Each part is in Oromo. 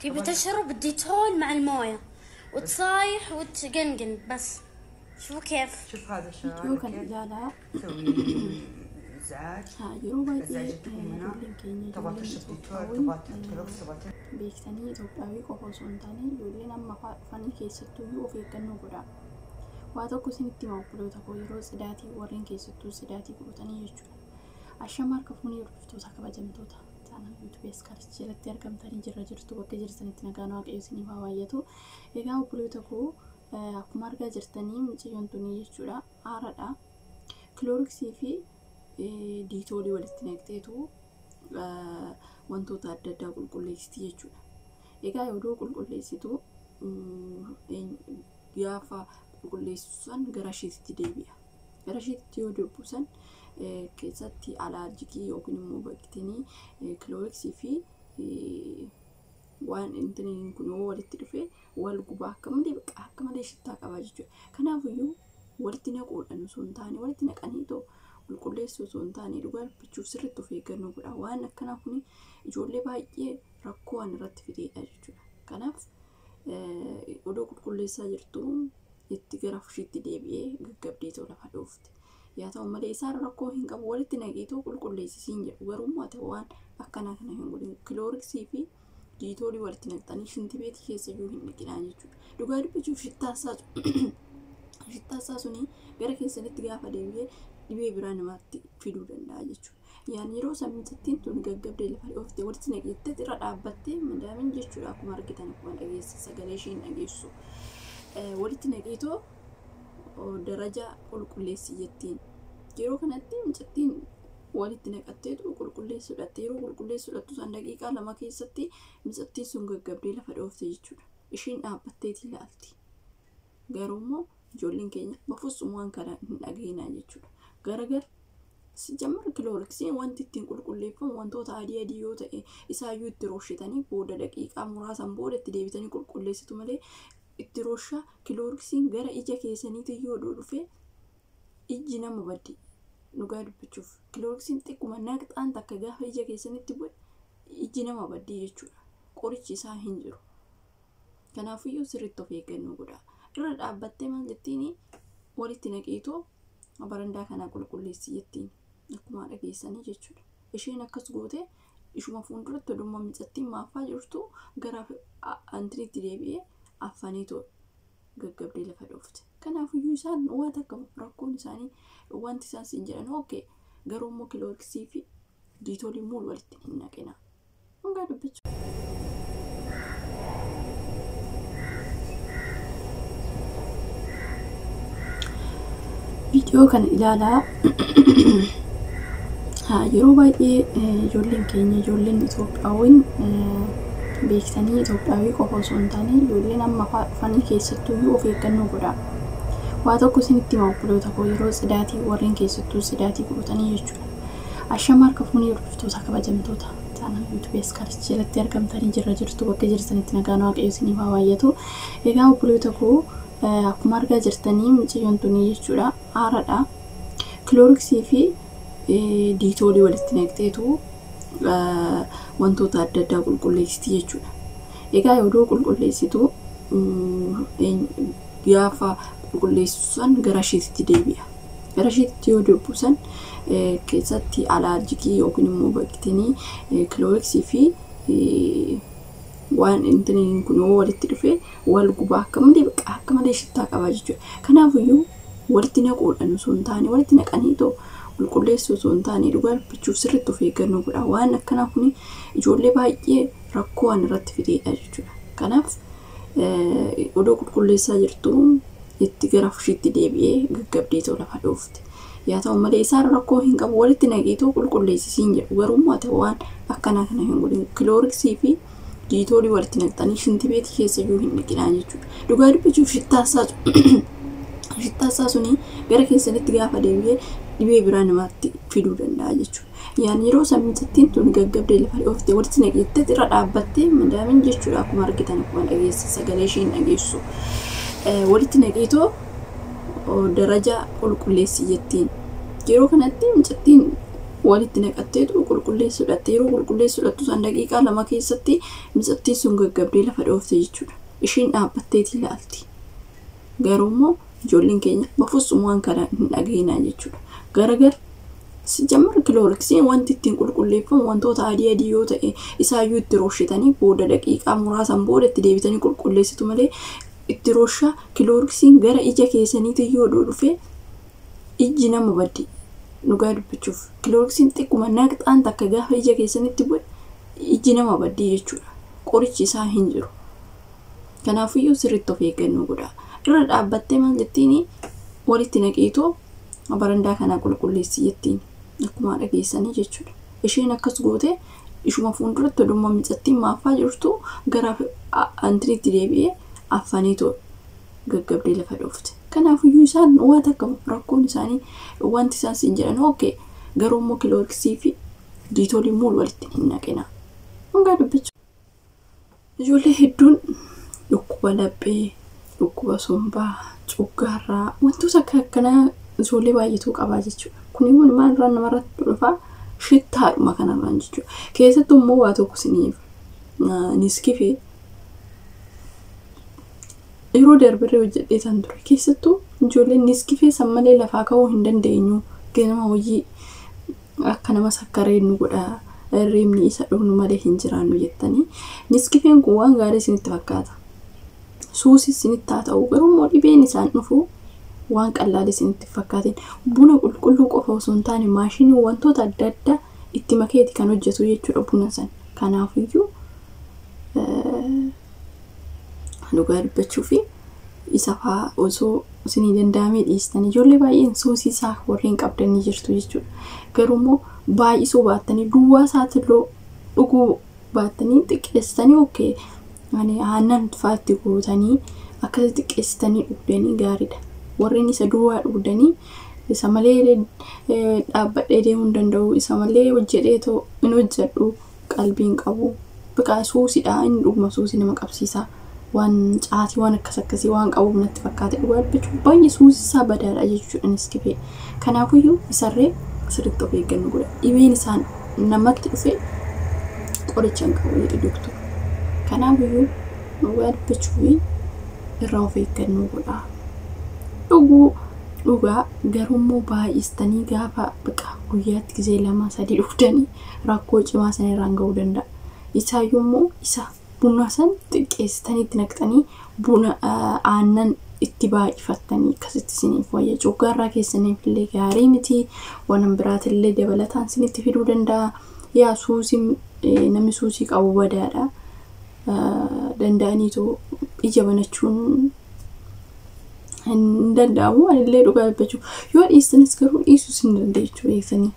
تبي تشرب الديتول مع المويه وتصايح وتقنقن بس. شوفوا كيف. شوف هذا Viidiyoo الشغال kana كيف ilaalaa. تسوي ازعاج. Yeroo baay'ee ازعجتكم هنا. ijoolleen keenya تبغى ijoolleen تشرب ديتول، Itoophiyaawwan تبغى تحط كلوكس، تبغى beektanii Itoophiyaawii qofa osoo hin taane ijoolleen amma fa'aa dhufanii keessattuyyuu of eeggannoo godhaa. Waa tokko isinitti hima obboloota koo, yeroo tsidaatii warreen keessattuu tsidaatii godhatanii jechuudha. Ashama harka fuunee hordoftoota kabajamtoota chaanal yuutuubii Askaaris jalatti argamtanii jirra jirtu, bakka jirtanitti nagaan Waaqayyo isiniif haa baay'atu. Egaa obboloota koo, akkuma argaa jirtanii mucayyoon tuni jechuudha haaraadha. Kilooriksii fi diitoolii walitti naqxeetu wantoota adda addaa qulqulleessiti jechuudha. Egaa yeroo qulqulleessitu gaafa qulqulleessitu san gara isheetitti deebi'a. Gara isheetitti yoo deebi'u san keessatti alaarjikii yookiin immoo baktinii kilooriksii fi waan intiniin kun yoo walitti dhufe wal gubaa akka malee, bakka akka malee shittaa qabaa jechuudha. Kanaafiyyuu walitti naquudhaan osoo hin taane, walitti naqanii too qulqulleessuu osoo hin taane, dhugaa dubbachuuf sirriitti of eeggannoo godha. Waan akkanaa kun ijoollee baay'ee rakkoo waan irratti fideedha jechuudha. Kanaaf odoo qulqulleessaa jirtu itti gara isheetti deebi'ee gaggabdee lafa dhoofte. Yaa ta'u malee isaan rakkoo hin qabu, walitti naqeetoo qulqulleessisiin jedhu, garuu ati waan akkanaa kana hin godhin. Kilooriksii fi diitoolii walitti naqxanii shintibeetii keessa iyyuu hin dhiqinaa jechuudha. Dhugaa dubbachuuf shittaasaa suni gara keessanitti gaafa deebi'ee dhibee biraa namatti fiduu danda'a jechuudha. Yaan yeroo sammuttiin tun gaggabdee lafa dhooftee walitti naqettee irra dhaabbattee madaamin jechuudha, akkuma argitan, akkuma dhageessa sagalee isheen dhageessu. Walitti naqeetoo daraja qulqulleessi jettiin. Yeroo kanatti mucattiin walitti naqatteetu qulqulleessuudhaatti, yeroo qulqulleessuudhattu san daqiiqaa 2 keessatti mucattiin sun gaggabdee lafa dhoofte jechuudha. Ishiin dhaabbatteeti ilaalti. Garuu immoo ijoolleen keenya bafuusuma waan kana hin dhageenyaa jechuudha. Garagar sijammar kilooriksiin wanti ittiin qulqulleeffamu wantoota adii adii yoo ta'e isaayyuu itti rooshitanii booda daqiiqaa muraasan booda itti deebitanii qulqulleessitu malee itti rooshaa kilooriksiin gara ija keessaniitti yoo dhufe ijji nama baddi. Dhugaa dubbachuuf kilooriksiin xiqquma naqxaan takka gaafa ija keessanitti bu'e ijji nama baddi jechuudha. Qorichi isaa hin jiru. Kanaafiyyuu sirriitti of eeggannoo godhaa. Irra dhaabbattee maal jettiin, walitti naqeetoo barandaa kanaa qulqulleessi jettiin, akkuma dhageessanii jechuudha. Isheen akkas goote ishuma fuulduratti odummaa micattiin maaffaa jirtu gara antiriitti deebi'ee affaneetoo gaggabdee lafa dhoofte. Kanaafiyyuu isaan waan takka rakkoon isaanii wanti isaan siin jedhan okay, garuu immoo kilooriksii fi diitoolii muul walitti hin naqina. Dhugaa dubbachuu. Viidiyoo kana ilaalaa. Yeroo baay'ee ijoolleen keenya ijoolleen Itoophiyaawwan beektanii Itoophiyaawii qofa osoo hin taane ijoolleen amma fa'aa dhufanii keessattuyyuu of eeggannoo godhaa. Waa tokko isinitti hima obboloota koo, yeroo tsidaatii warreen keessattuu tsidaatii godhatanii jechuudha. Ashama harka fuunee hordoftoota kabajamtoota chaanal yuutuubii Askaaris jalatti argamtanii jirra jirtu, bakka jirtanitti nagaan Waaqayyo isiniif haa baay'atu. Egaa obboloota koo, akkuma argaa jirtanii mucayyoon tuni jechuudha haaraadha. Kilooriksii fi diitoolii walitti naqxeetu wantoota adda addaa qulqulleessiti jechuudha. Egaa yeroo qulqulleessitu gaafa qulqulleessitu san gara isheetitti deebi'a. Gara isheetitti yoo deebi'u san keessatti alaarjikii yookiin immoo baktinii kilooriksii fi waan intiniin kun yoo walitti dhufe wal gubaa akka malee, bakka akka malee shittaa qabaa jechuudha. Kanaafiyyuu walitti naquudhaan osoo hin taane, walitti naqanii too qulqulleessuu osoo hin taane, dhugaa dubbachuuf sirriitti of eeggannoo godhaa. Waan akkanaa kun ijoollee baay'ee rakkoo waan irratti fideedha jechuudha. Kanaaf odoo qulqulleessaa jirtu itti gara isheetti deebi'ee gaggabdee lafa dhoofte. Yaa ta'u malee isaan rakkoo hin qabu, walitti naqeetoo qulqulleessisiin jedhu, garuu ati waan akkanaa kana hin godhin. Kilooriksii fi diitoolii walitti naqxanii shintibeetii keessa iyyuu hin dhiqinaa jechuudha. Dhugaa dubbachuuf shittaasaa suni gara keessanitti gaafa deebi'ee dhibee biraa namatti fiduu danda'a jechuudha. Yaan yeroo sammuttiin tun gaggabdee lafa dhooftee walitti naqettee irra dhaabbattee madaamin jechuudha, akkuma argitan, akkuma dhageessa sagalee isheen dhageessu. Walitti naqeetoo daraja qulqulleessi jettiin. Yeroo kanatti mucattiin Walitti naqatteetu qulqulleessuudhaatti yeroo qulqulleessuudhaattu san daqiiqaa 2 keessatti micattiin sun gaggabdee lafa dhoofte jechuudha. Ishiin dhaabbatteeti ilaalti. Garuu immoo ijoolleen keenya bafuusuma waan kana hin dhageenyaa jechuudha. Garagar sijammar kilooriksiin wanti ittiin qulqulleeffamu wantoota adii adii yoo ta'e isaayyuu itti rooshitanii booda daqiiqaa muraasan booda itti deebitanii qulqulleessitu malee itti rooshaa kilooriksiin gara ija keessaniitti yoo dhufe ijji nama baddi. Dhugaa dubbachuuf kilooriksiin xiqquma naqxaan takka gaafa ija keessanitti bu'e ijji nama baddi jechuudha. Qorichi isaa hin jiru. Kanaafiyyuu sirriitti of eeggannoo godhaa. Irra dhaabbattee maal jettiin walitti naqeetoo barandaa kanaa qulqulleessi jettiin akkuma dhageessanii jechuudha. Isheen akkas goote ishuma fuulduratti odummaa micattiin maaffaa jirtu gara antiriitti deebi'ee affaneetoo gaggabdee lafa dhoofte. Kanaafiyyuu isaan waan takka rakkoon isaanii wanti isaan siin jedhan ookee garuu immoo kilooriksii fi diitoolii muul walitti hin naqina. Dhugaa dubbachuu. Ijoollee hedduun dhukkuba laphee, dhukkuba sombaa, cuggaarraa wantoota akka akkanaa ijoollee baay'eetu qabaa jechuudha. Kun immoo maalirraa namarratti dhufaa shittaadhuma kanarraan jechuudha. Keessattuu immoo waa tokko isiniif niskifee yeroo darbirree hojjedhee tan ture. Keessattuu ijoolleen niskifee san malee lafaa ka'uu hin dandeenyu. Ganama hojii akka nama sakkaree nu godha. Reemni isa dhugnu malee hin jiraannu jettanii. Niskifeen kun waan gaarii isinitti fakkaata. Suusis isinitti haa ta'u garuu immoo dhibeen isaan dhufu waan qallaalee isinitti fakkaatin. Buna qulqulluu qofa osoo hin taane maashinii wantoota adda addaa itti makeeti kan hojjetu jechuudha buna san. Kanaafiyyuu dhugaa dubbachuu fi isa fa'aa osoo isinii danda'amee dhiistan ijoollee baay'een suusii isaa warreen qabdanii jirtu jechuudha. Garuu immoo baay'isuu baattanii duwwaa isaatillee dhuguu baattanii xiqqeessitanii ookee ani aannan fa'aa itti gootanii akkasitti xiqqeessitanii dhugdanii gaariidha. Warreen isa duwwaa dhugdanii isa malee dhaabbadhee deemuu hin danda'u isa malee hojjedhee too hin hojjedhu qalbiin qabu. Biqaa suusidha inni dhuguma suusii nama qabsiisa. Waan caatii waan akkas akkasii waan qabuuf natti fakkaate dhugaa dubbachuu baay'ee suusisaa badaadha jechuudha niskifee. Kanaafiyyuu isarree sirriitti of eeggannoo godha. Dhibeen isaan namatti dhufe qoricha hin qabu jedhe doktor. Kanaafiyyuu dhugaa dubbachuu irraa of eeggannoo godha. Dhuguu dhugaa garuu immoo baay'istanii gaafa biqa guyyaatti gizee 2 3 dhugdanii rakkoo cimaa sana irraan ga'uu danda'a. Isaayyuu immoo isa buna san xiqqeessitanii itti naqxanii buna aannan itti baay'ifattanii akkasitti isiniif wayya. Coggaarraa keessaniif illee gaarii miti. Waan biraatillee dabalataan isinitti fiduu danda'a. Yaa suusii namni suusii qabu badaadha. Danda'aniitu ija banachuun hin danda'amu. Anillee dhugaa dubbachuu yoo dhiistanis garuu dhiisuus hin dandeechu beektanii.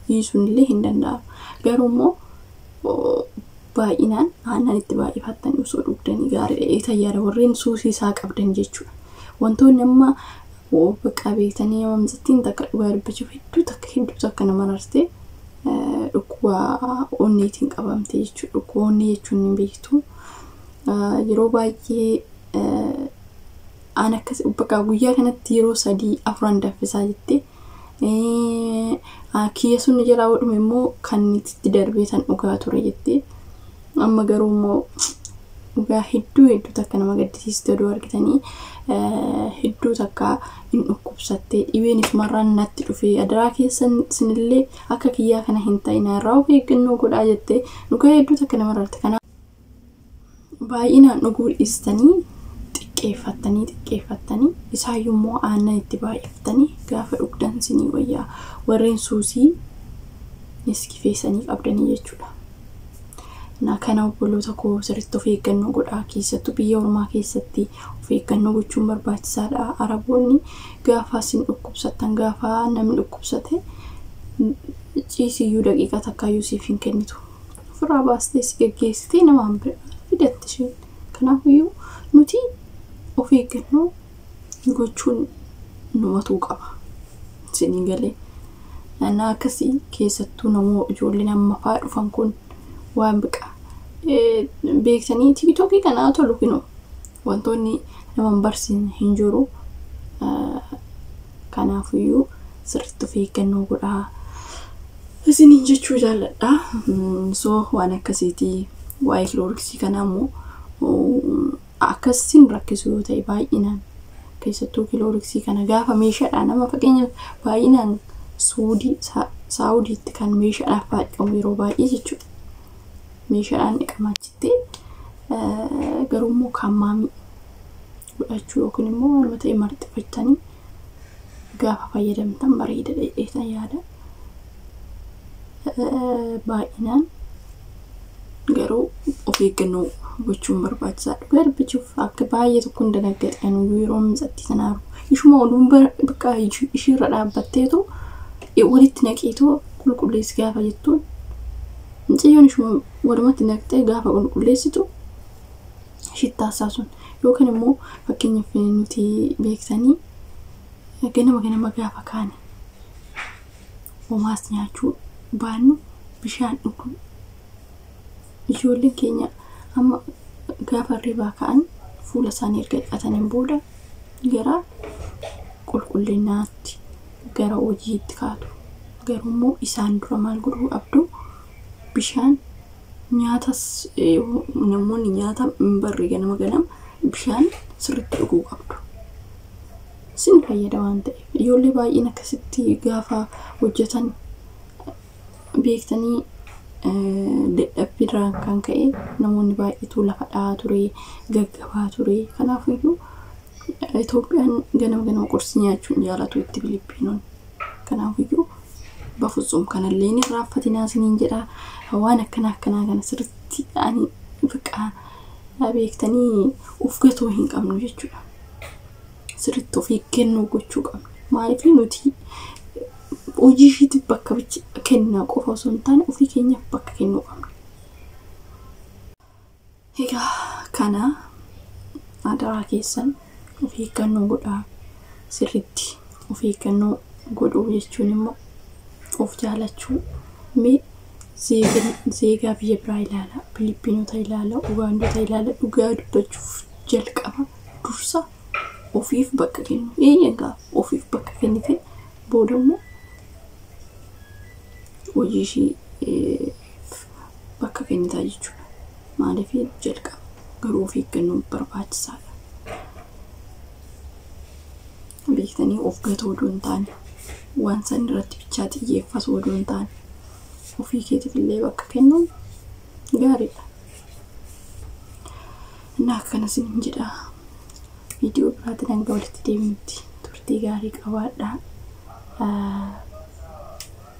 Dhiisuun illee hin danda'amu. Garuu immoo baay'inaan aannan itti baay'ifattanii osoo dhugdanii gaariidha. Eetayyaadha warreen suusii isaa qabdan jechuudha. Wantoonni amma bakka beektanii mamsattiin takka dhugaa dubbachuuf hedduu takka nama rartee dhukkuba onneetiin qabamte jechuudha. Dhukkuba onnee jechuun hin beektu. Yeroo baay'ee aan akkas bakka guyyaa kanatti yeroo 3 4 danfisaa jettee kiyya sun jalaa hodhume immoo kan itti darbee san dhugaa ture jettee. Amma garuu immoo dhugaa hedduu hedduu takka nama gaddisiiste oduu argitanii hedduu takka hin dhukkubsattee dhibeen isumarraan natti dhufee adaraa keessan isinillee akka kiyyaa kana hin ta'in irraa of eeggannoo godhaa jettee dhugaa hedduu takka nama rarte. Kanaaf baay'inaan dhuguu dhiistanii xiqqeeffattanii isaayyuu immoo aannan itti baay'iftanii gaafa dhugdan isinii wayyaa warreen suusii niskifeessanii qabdanii jechuudha. Na kana obboloota koo sirriitti of eeggannoo godhaa. Keessattuu biyya ormaa keessatti of eeggannoo gochuun barbaachisaadha. Araboonni gaafa isin dhukkubsattan gaafa namni dhukkubsate ciisiyyuu daqiiqaa takkaayyuu siif hin kennitu. Ofirraa baastee si geggeessitee namaan fidatti isheen. Kanaafiyyuu nuti of eeggannoo gochuun numatuu qaba. Isiniin galee. Na akkasii keessattuu namoo ijoolleen amma fa'aa dhufan kun waan biqa beektanii tiiktookii kanaa tolu kinoo wantoonni nama hin barsiisne hin jiru. Kanaafiyyuu sirriitti of eeggannoo godhaa. Isiniin jechuu jaalladha. So waan akkasiitii waa'ee kilooriksii kanaa immoo akkasin rakkisu yoo ta'e baay'inaan keessattuu kilooriksii kana gaafa meeshaadhaan nama fakkeenyaaf baay'inaan Saawudiitti kan meeshaadhaaf baay'amu yeroo baay'ee jechuudha. Meeshaadhaan dhiqama achitti garuu immoo kan maamii godhachuu yookiin immoo waanuma ta'e marxifattanii gaafa fayyadamtan bareeda dheedheetan yaada. Baay'inaan garuu of eeggannoo gochuun barbaachisaadha. Dhugaa dubbachuuf akka baay'ee tokko hin danaggaxan yeroo miixatti sana argu. Ishuma oduun bakka ishiirra dhaabbatteetu walitti naqeetoo qulqulleessi gaafa jettuun mucayyoon ishuma walumatti naqxee gaafa qulqulleessitu shittaasaa sun yookaan immoo fakkeenyaaf nuti beektanii ganama ganama gaafa kaane homaas nyaachuu baannu bishaan dhuguu ijoolleen keenya amma gaafa hirribaa ka'an fuula isaanii erga dhiqataniin booda gara qulqullinaatti gara hojiitti kaatu. Garuu immoo isaan dura maal godhuu qabdu bishaan nyaatas namoonni nyaata hin barre ganama ganama bishaan sirriitti dhuguu qabdu. Isin fayyada waan ta'eef ijoollee baay'een akkasitti gaafa hojjetan beektanii dadhabbiirraan kan ka'e namoonni baay'eetu lafa dha'aa ture gaggabaa ture kanaafiyyuu Itoophiyaan ganama ganama qursii nyaachuu hin jaalatu itti Filiippiinoon. Kanaafiyyuu bafutsum kanallee ni irraanfatinaa isiniin jedha. Waan akkana akkanaa kana sirriitti ani biqaa beektanii of gatuu hin qabnu jechuudha. Sirriitti of eeggannoo gochuu qabna. Maaliif nuti hojii ishiitiif bakka kennaa qofa osoo hin taane ofii keenyaaf bakka kennuu qabna. Egaa kana adaraa keessan of eeggannoo godhaa. Sirriitti of eeggannoo godhuu jechuun immoo of jaalachuu mee zeegaa biyya biraa ilaala, Filiippiinota ilaala, Ugaandota ilaala dhugaa dubbachuuf jalqaba dursa ofiif bakka kennu. Eeyyagaa ofiif bakka kennite booda immoo hojii ishii bakka kennitaa jechuudha. Maaliif jalqaba garuu of eeggannoon barbaachisaadha. Beektanii of gatuu odoo hin taane waan san irratti bichaa xiyyeeffatu odoo hin taane ofii keetiif illee bakka kennuun gaariidha. Innaa akkana isiniin jedha. Viidiyoo biraatiin hanga walitti deebinutti turtii gaarii qabaadhaa.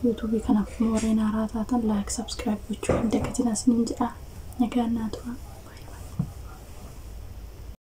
Yuutuubii kanaaf warreen haaraa taatan like subscribe gochuu hin dagatinaa isiniin jedha. Nagaan naa tura.